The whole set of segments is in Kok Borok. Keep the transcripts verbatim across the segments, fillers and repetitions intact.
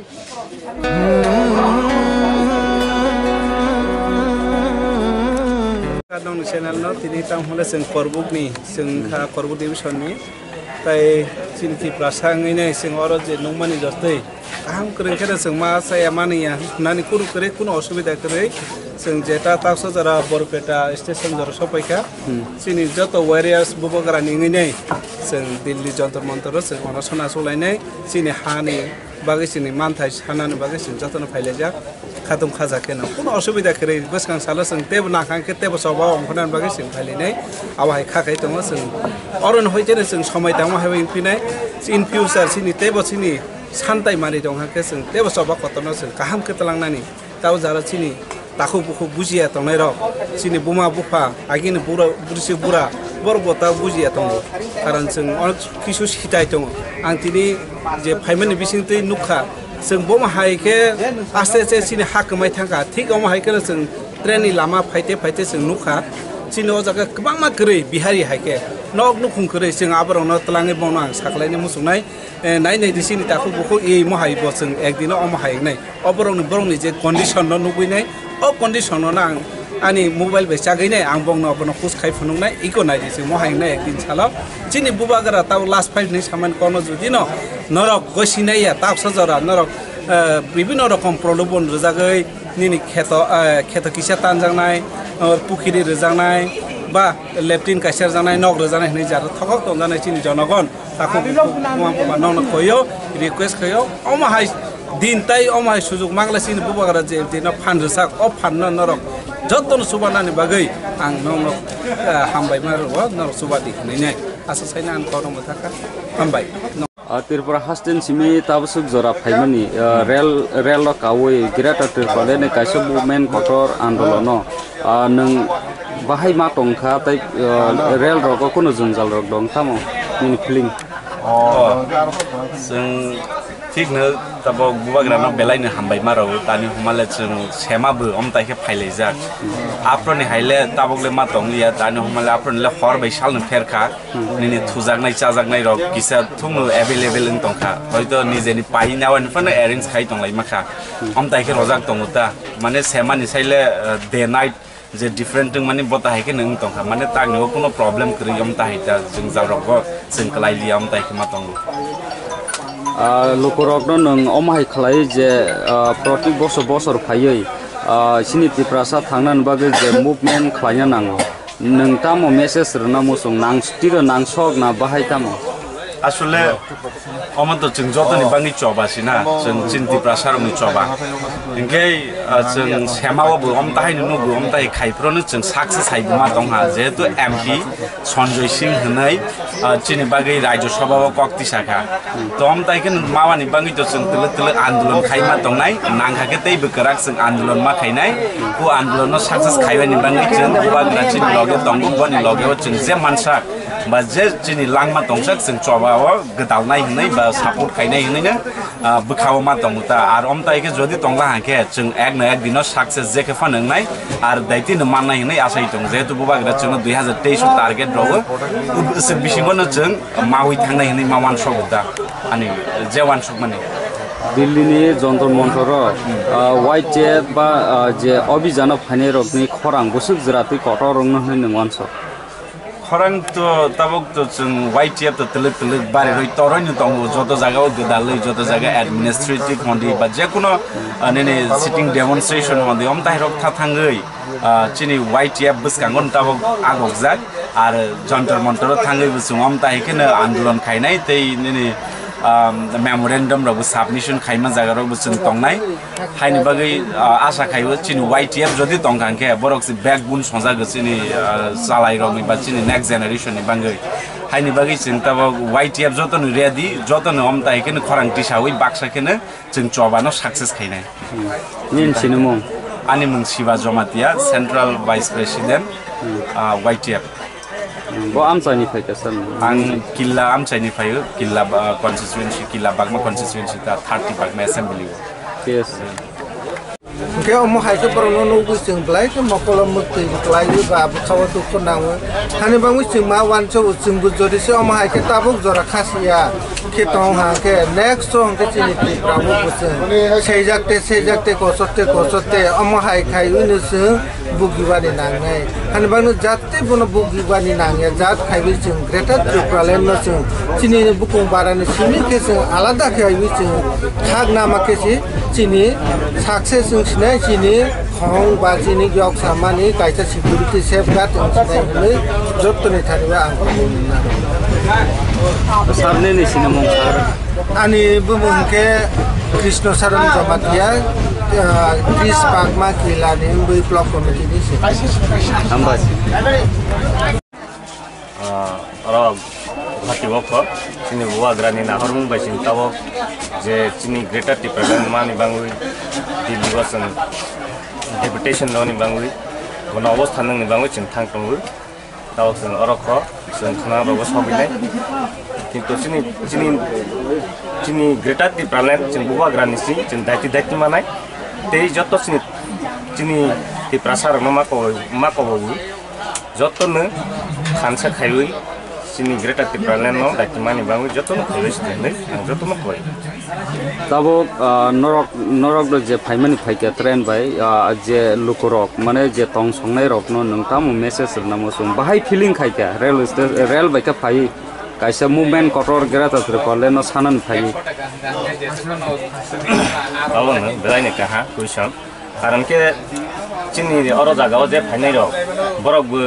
Kadong ni channel no tini tang hwnle chwng Korbuk ni, chwng kha Korbuk division ni, tai chini Tiprasa wngwi nai chwng oro je nukmani jotoi kaham kwrwi khe chwng ma chaya mani ya, nani kunu kwrwi kunu osubida kwrwi chwng jeta taksa jora Borpeta station jora sopai kha. Chini joto warriors bubagra ni wngwi nai chwng Delhi Jantar Mantar o chwng ono sona sulainai chini hani bagwi chini manthai sanani bagwi chwng jotono phailaijak, khatung khaja kheno. Kuno osubida kwrwi, bwskang salo chwng teibo nakhang khe teibo choba ongkhornani bagwi chwng phailainai. Abo hai kha khai tongo chwng. Oro no hoi kheno chwng somai tangma hai wngphinai. In future chini teibo chini santai manwi tong kha khe chwng teibo choba kotorno chwng kaham khe twlangnani. Tabo jara chini takhuk bukhuk bujiya tongnai rok, chini buma bupha, agini bura, bwrwswk bura, borok bo ta bujiya tongo. Karon chwng onek kisu sitai tongo. Ang tini je phaimani bisingtwi nukha, chwng bomo hai khe aste aste chini ha kwmai thangkha. Thik omo hai kheno chwng train ni lama phaite phaite chwng nukha. Chini o jaga kwbangma kwrwi Bihari hai khe nok nukhung kwrwi chwng aborokno twlangwi bono ang sakhlaini muchungnai. Eh, nai nai di chini takhuk bukhuk imo hai bo chwng ekdino omo hai wngnai. O borokni, borokni je condition no nugwi nai, o condition no ang ani mobile bai chagwi nai, ang bongno abono kus khai phunuk nai, iko nai di chwng mo hai wngnai ekdin salo. Chini bubagra tabo last fight ni samani kono jodi no norok gosi nai ya, taksa jora norok, eh, bibino rokom prolobon rwjagwi nini kheto, eh, kheto kisa tanjaknai, eh, pukhiri rwjaknai, ba leptin kaisa rwjaknai, nok rwjaknai hinwi jara thokok tongjaknai chini jonogon. Takhuk bukhuk buma bupha nokno khoyo, request khoyo, omo hai din tai omo hai sujuk mangla chini bubagra je dino phan rwsak, o phan no norok jotono chubanani bagwi ang nokno, eh, hambai ma rwo, norok chuba di hinwi nai. Asa saina ang kono mwthakha, hambai. Ah, Tripura haste ni simi tabaswk jora phaimani, ah, rel, rel rok kaui Greater Tripura ni kaisa movement kotor andolono. Ah, nwng bahai ma tongkha tei, ah, rel rogo kunu jwngjal rok dong tamo nini feeling? Oh, chwng thikno tabok bubagrano belaino hambai ma rwo, tani hwnmale chwng sema bo omtai khe phailaijak. Aproni haile tabokle ma tongliya, tani hwnmale aproni le hor bai salno pherkha. Nini thujaknai chajaknai rok kisa thumno available wng tongkha, hoito nijeni pai nawani phano arrange khai tonglaima kha. Omtai khe rojak tongo ta, mane semani saile, eh, day night je different wngmani bo ta hai khe wng tongkha, mane tangni o kuno problem kwrwi om ta hai ta jwngjal rok bo chwng kwlai liya omtai khe ma tongo. Ah, lukurokno nwng omo hai khlai je, ah, proti bosor bosor phaiwi, ah, chini Tiprasa thangnani bagwi je movement khlaina nango. Nwng tamo message rwna muchung nang tiro nang sok na bahai tamo? Asole omo to chwng jotoni bangwi choba sina, chwng chini Tiprasa rokni choba. Hinkhe, ah, chwng sema o bo om tahai no nugo, om tahai khai phuru no chwng success hai buma tong ha, jehetu M P Sanjoy Singh hinwi, ah, chini bagwi Rajya Sabha o kok tisa kha. To om tai khe mawani bangwi to chwng twlwk twlwk andolon khai ma tongnai, nang kha khe tei bwkwrak chwng andolon ma khainai, o andolon no success khaiwani bangwi chwng bubagra chini loge tongo, boni loge o chwng je mansak ba je chini langma tongsak chwng choba o gwdalnai hinwi ba support khainai hinwi no, ah, bwkha o ma tongo ta. Ar om tai khe jodi tongla hang khe chwng ek na ek dino success je khe phano wngnai, ar daiti no mannai hinwi asai tongo, jehetu bubagra chwngno dui hazar teis o target rogo, ub-, se bisingo no chwng mawi thangnai hinwi ma wansok da, ani je wansok mani. Delhi ni Jantar Mantar o, ah, Y T F ba, ah, je obhijano phainai rokni khorang bwswk jwra twi kotor wngno hinwi nwng wansok? Khorang to tabuk to chwng Y T F to twlwk twlwk bari rwi toroi no tongo, joto jaga o gwdalwi, joto jaga administrative hondi ba jekuno, ah, nini sitting demonstration hondi, om tai rok tha thangwi, ah, chini Y T F bwskango no tabuk agokjak, ar Jantar Mantar o thangwi bo chwng om tai kheno andolon khainai tei nini, ah, memorandum rok bo submission khaima jaga rok bo chwng tongnai. Haini bagwi, ah, asa khaibo chini Y T F jodi tongkha hwnkhe borok se backbone songjago chini, ah, chalairokni ba chini next generation ni bagwi. Haini bagwi chwng tabuk Y T F jotono ready, jotono omtai kheno khorang tisawi baksa kheno chwng chobano success khainai. Nini sinimung? Ani mung Siva Jomatia, Central Vice President, ah, Y T F. Bo amchaini phaikha sir? Ang Killa amchaini phaio, Killa, ah, constituency, Killa Bagma constituency ta thirty Bagma assembly o. Yes. Hwnkhe omo hai khe borokno nugwi chwng belai khe mokolo mwktwi kwlaiwi ba bwkhao dukhu nangwi. Hani bangwi chwng ma uansukgo, chwngbo jodi se omo hai khe tabuk jora khasiya khe tong ha khe next o hwnkhe chini Tripura o bo chwng seijak te seijak te kochok te kochok te omo hai khaiwi no chwng bugibani nangnai. Hani bangno jat Tei bono bugibani nangya jat khaiwi chwng Greater Tipraland no chwng chini bukung barani simi khe chwng alada khaiwi chwng khak nama khe si chini success chwng sinai chini khong ba chini yok samani kaisa security safeguard chwng sinai hwnwi jottoni thani o ang. Sabni ni sinamung sar. Ani bumung hwnkhe Krishna Saran Jamatia, ah, Chris Pakma Kila ni wngwi block committee ni se. Hambai. Ah, oro Guwahati o kho, chini bubagrani nahormung bai chini tabok je chini Greater Tipraland mani bangwi Delhi o chwng deputation roni bangwi, bono obostha nangni bangwi chwng thang tongo. Tabok chwng oro kho, chwng khna rogo sogwi nai. Kintu chini, chini, chini Greater Tipraland chwng bubagrani si chwng daiti daiti manai. Tei joto chini, chini Tiprasa rokno ma kobo, ma kobo bo. Jotono khansa khaiwi chini Greater Tipraland no daiti mani bangwi jotono khaiwi sidi hinwi ang jotono koi. Tabuk, ah, norok, norok do je phaimani phaikha train bai, ah, je lukurok, mane je tong songnai rokno nwng tamo message rwnamo chwng bahai feeling khaikha, rail sta-, rail bai khe phai kaisa movement kotor Greater Tipraland no sanani phai. Abo no belai ni kaha question. Karon khe chini oro jaga o je phainai rok, borok bo,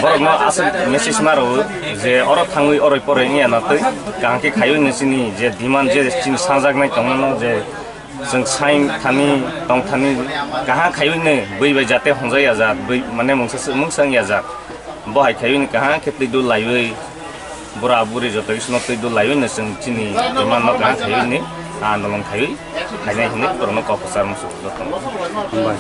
borok no aswk message ma rwo je oro thangwi oroi poroi wngya na twi kaham khe khaiwi no chini je demand je chini sanjaknai tongmano je chwng sai thani tong thani kaham khaiwi no bui bai jate hongjak ya jak, bui mane mungsa mungsa wngya jak. Bo hai khaiwi no kaham khe twi dul laiwi, bura buri joto khe sino twi dul laiwi no chwng chini demand no kaham khaiwi ni andolon khaiwi khainai hinwi borokno kok kwchar muchung joto no. Hambai.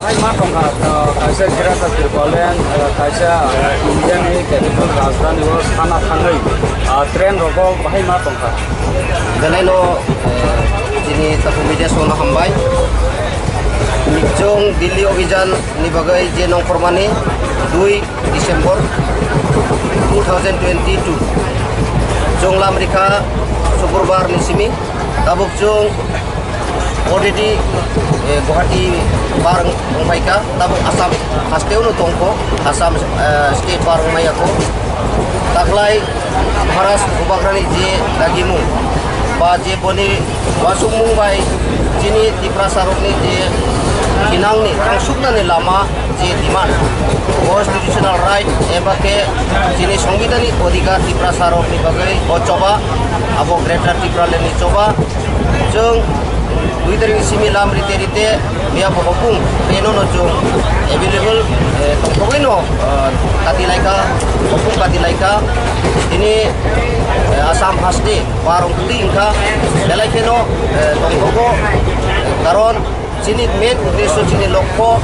Hai ma tongkha, uh, kaisa Greater Tipraland, uh, kaisa, uh, India ni capital rajdhani o sana thangwi, uh, train rogo bahai ma tongkha. Belai no, uh, chini takhuk media song no hambai. Chwng Delhi Abhijan ni bagwi je nongkhormani dui December two thousand twenty-two. Chwng lam rikha Sukurbar ni simi. Tabuk chwng already, eh, Guwahati bar wngphaikha. Tabuk Assam hasteo no tongkho. Assam, eh, state bar wngmaya kho. Taklai Maharaj Bubagrani je dagimung ba je boni uansukmung bai chini Tiprasa rokni je thinangni thangsuknani lama je demand, constitutional right eba khe chini songbidanik odhikar Tiprasa rokni bagwi o choba, abo Greater Tipraland ni choba. Chwng dui tarik ni simi lam rite rite miya bo hopung eno no chwng available, eh, tongthogwi no, eh, kati laika, hopung kati laika. Tini, eh, Assam haste barong twi wngkha, belai kheno, eh, tongthogo, karon chini main uddesho, chini lokho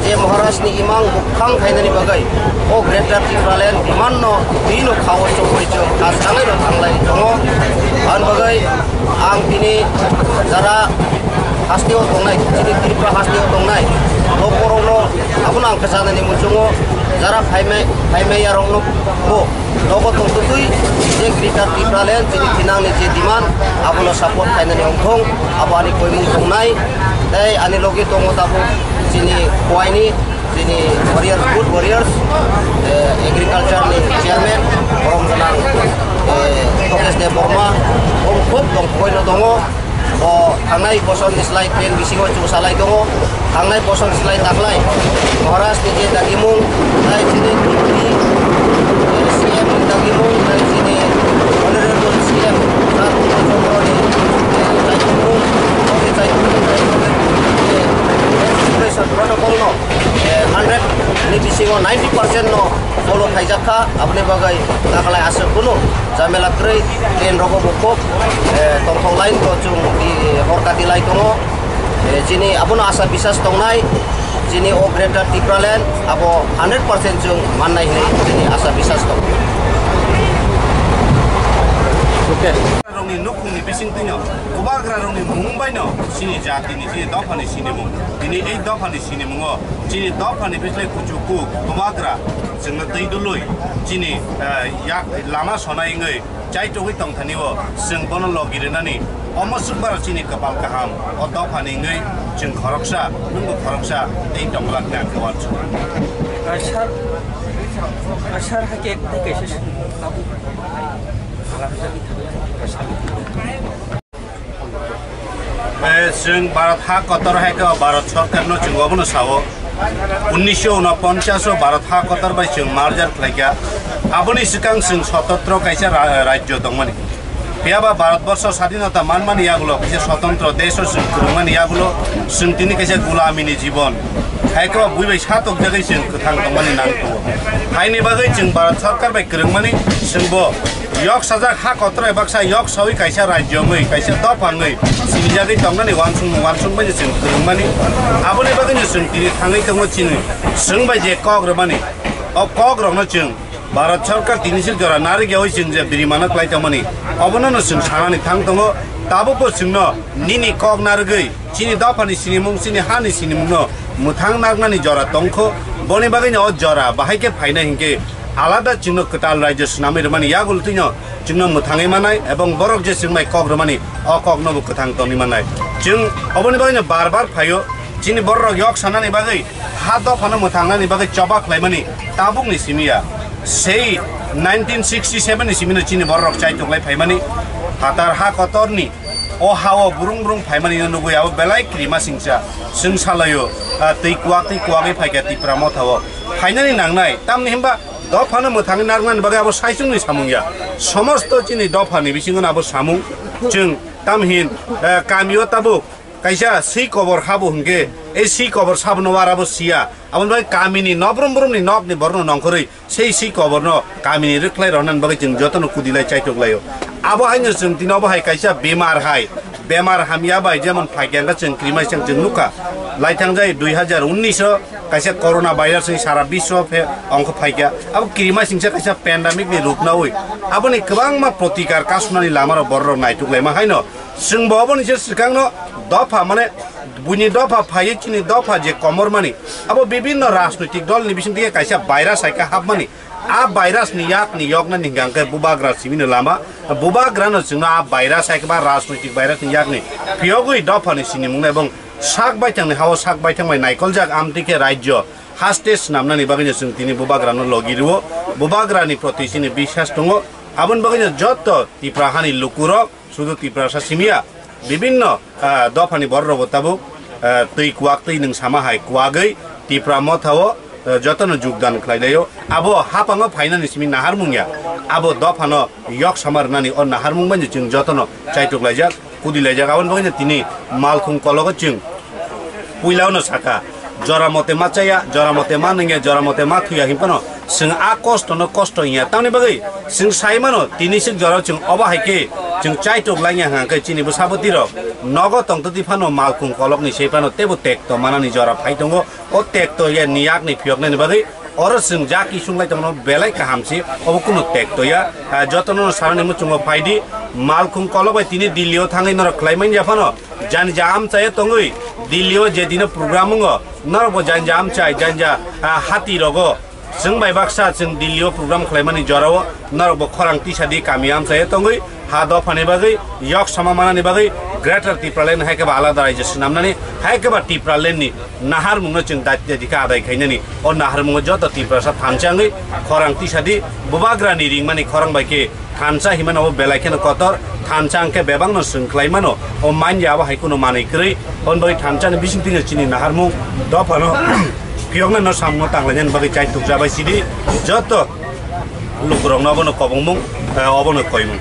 je Maharaj ni imang bukhang khainani bagwi o Greater Tipraland demand no twi no khao chobwi chwng kha sangai no thanglai tongo. Aboni bagwi ang tini jara haste o tongnai, chini Tripura haste o tongnai, bo borok no abono ang kwchanani muchungo jara phaimai, phaimai yarok no bo nogo tongtwtwi je Greater Tipraland chini thinangni je demand abono support khainani ongthong, abo ani koimung tongnai. Tei ani logi tongo tabuk chini Khowai ni chini warriors, good warriors, eh, agriculture ni chairman, borom gwnang, eh, Mukesh Debbarma, bo khub tongthogwi no tongo. Bo thangnai bosor ni slai train bisingo chwng salai tongo. Thangnai bosor ni slai taklai Maharaj ni je dagimung, tai chini deputy, eh, C M ni dagimung, tai chini honorable C M Sir Purno Chandra ni, eh, chaitumung, bo khe chaitumung, eh, protocol no, eh, hundred ni bisingo ninety percent no follow khaijak kha, aboni bagwi taklai aswk kunu jamela kwrwi, train rogo bo khub, eh, tongthok line to chwng di, hor kati lai tongo. Eh, chini abono asa bisas tongnai, chini o Greater Tipraland abo hundred percent chwng mannai hinwi chini asa bisas tongo. Rokni nukhungni bisingtwino bubagrarokni mung baino chini jatini, chini dophani sinimung. Tini ei dophani sinimungo chini dophani bislai kuchuku bubagra chwngno twi dului chini, eh, yak lama sonai wngwi chaitugwi tongthani o chwng bono logi rwnani omo swkbar chini kwpal kaham o dophani wngwi chwng khoroksa, nwngbo khoroksa tei tongwlak nang khe uansukha. Asar, asar hakhe tei kaisa tabuk. Eh, chwng Bharat ha kotor hai khe Bharat sorkar no chwng obono sao. Unnisho unoponchas o Bharat ha kotor bai chwng merger khlai kha. Aboni swkang chwng swtantro kaisa ra-, rajyo tongmani. Phiya ba Bharat borsho sadinota manmani yagulo, kaisa swtantro desh o chwng kwrwngmani yagulo, chwng tini kaisa gulamini jibon. Hai khe bui bai sa tokjagwi chwng kwthang tongmani nang tongo. Haini bagwi chwng Bharat sorkar bai kwrwngmani chwngbo yok sajak ha kotor bai baksa yok sawi kaisa rajyo wngwi, kaisa dopha wngwi sinijagwi tongnani uansukmung uansukmani chwng kwrwngmani. Aboni bagwino chwng tini thangwi tongo chini chwng bai je kok rwmani. O kok rokno chwng Bharat sorkar tini sil jora narwk yawi chwng je birimano klai tongmani, obono no chwng sanani thang tongo. Tabukbo chwngno nini kok narwgwi chini dophani sinimung, chini hani sinimungno mwthang narwknani jora tongkho. Boni bagwino o jora bahai khe phainai hinkhe alada chwngno kwtal raijyo swnamwi rwmani yagultwino chwngno mwthangwi mannai, ebong borok je chwng bai kok rwmani o kokno bo kwthang tongwi mannai. Chwng oboni bagwino bar bar phaio, chini bororok yok sanani bagwi ha dophano mwthangnani bagwi choba khlaimani tabukni simi ya. Sei nineteen sixty seven ni simino chini bororok chaitok lai phaimani, phatar ha kotorni o ha-o burung burung phaimani no nugwi abo belai krima singcha. Chwng salaio, ah, twi kuwak twi kuwagwi phaikha Tipra Motha-o. Phainani nangnai, tamni hwnba dophano mwthangwi narwknani bagwi abo saichungni samung ya. Somosto chini dophani bisingo abo samung. Chwng tamhin, eh, kamio tabuk kaisa swi kobor habo hwnkhe, ei swi kobor sabono warabo siya. Aboni bagwi kamini nobrum brumni nokni borokno nongkhorwi sei swi koborno kamini rwkhlai rwnani bagwi chwng jotono kudilai chaitok laio. Abo haino chwng tini obo hai kaisa bemar hai, bemar hamya bai jemon phaikha hwnkhe chwng krimai chwng chwng nukha. Laithangjai dui hajar unnish o kaisa corona virus ni sara biswo phe ongkho phaikha. Abo krimai singsa kaisa pandemic ni rup nawi. Aboni kwbangma protikar kasunani lamarok bororok naituk laima haino. Chwngbo oboni se swkangno dopha, mane, buini dopha phaiwi chini dopha je komormani, abo bibinno rajnoitik dolni bisingtwi kaisa virus hai khe hapmani. A virus ni yakni yoknani hwnkha hwnkhe bubagra simino lama. Bubagrano chwngno a virus hai khe ba rajnoitik virus ni yakni phiyogwi dophani sinimungno ebong sak baithangni ha-o sak baithang bai naikoljak amtwi khe rajyo haste swnamnani bagwino chwng tini bubagrano logi rwo. Bubagrani proti chini biswas tongo. Aboni bagwino joto Tipra hani lukurok, sudu Tiprasa simi ya, bibinno, ah, dophani bororokbo tabuk, ah, twi kuwak twi nwng sama hai kuwagwi Tipra Motha-o, ah, jotono jogdan khlai laio. Abo haphango phainani simi naharmung ya, abo dophano yok sama rwnani o naharmung bai chwng jotono chaitok laijak, kudi laijak. Aboni bagwino tini Malkhung kologo chwng puilao no saka, jora mote ma chaya, jora mote ma nungya, jora mote ma thuya hinphano chwng a kosto no kosto hinya. Tamni bagwi chwng sai mano, tini sik jora chwng obo hai khe chwng chaitok laina hwnkha khe chini bwsa bwtwi rok nogo tongtwtwi phano Malkhung kolokni sei phano teibo tekto manani jora phai tongo. O tekto ya ni yakni phiyoknani bagwi oro chwng ja kisung lai tongno belai kaham se, obo kunu tekto ya. Ah, jotono sanani muchungo phaidi, Malkhung kolok bai tini Delhi o thangwi norok khlai manya phano, jani ja amchai tongwi Delhi o je dino program wngo, norok bo jani ja amchai, jani ja, ah, hati rogo. Chwng bai baksa chwng Delhi o program khlaimani jorao norok bo khorang tisa di kami amchai tongwi ha dophani bagwi yok sama manani bagwi Greater Tipraland hai khe ba alada raijyo swnamnani, hai khe ba Tipraland ni naharmungno chwng dati dati khe adai khainani. O naharmungo joto Tiprasa thansa wngwi khorang tisa di, bubagrani ringmani khorang bai khe thansa himano o belai kheno kotor, thansa hwnkhe bebakno chwng khlai mano, o manya abo hai kheno manwi kwrwi, hwnbai thansani bisingtwino chini naharmung dophano phiyoknano samungno tanglainani bagwi chaitok jabai sidi, joto lukurokno obono kobongmung, eh, obono koimung.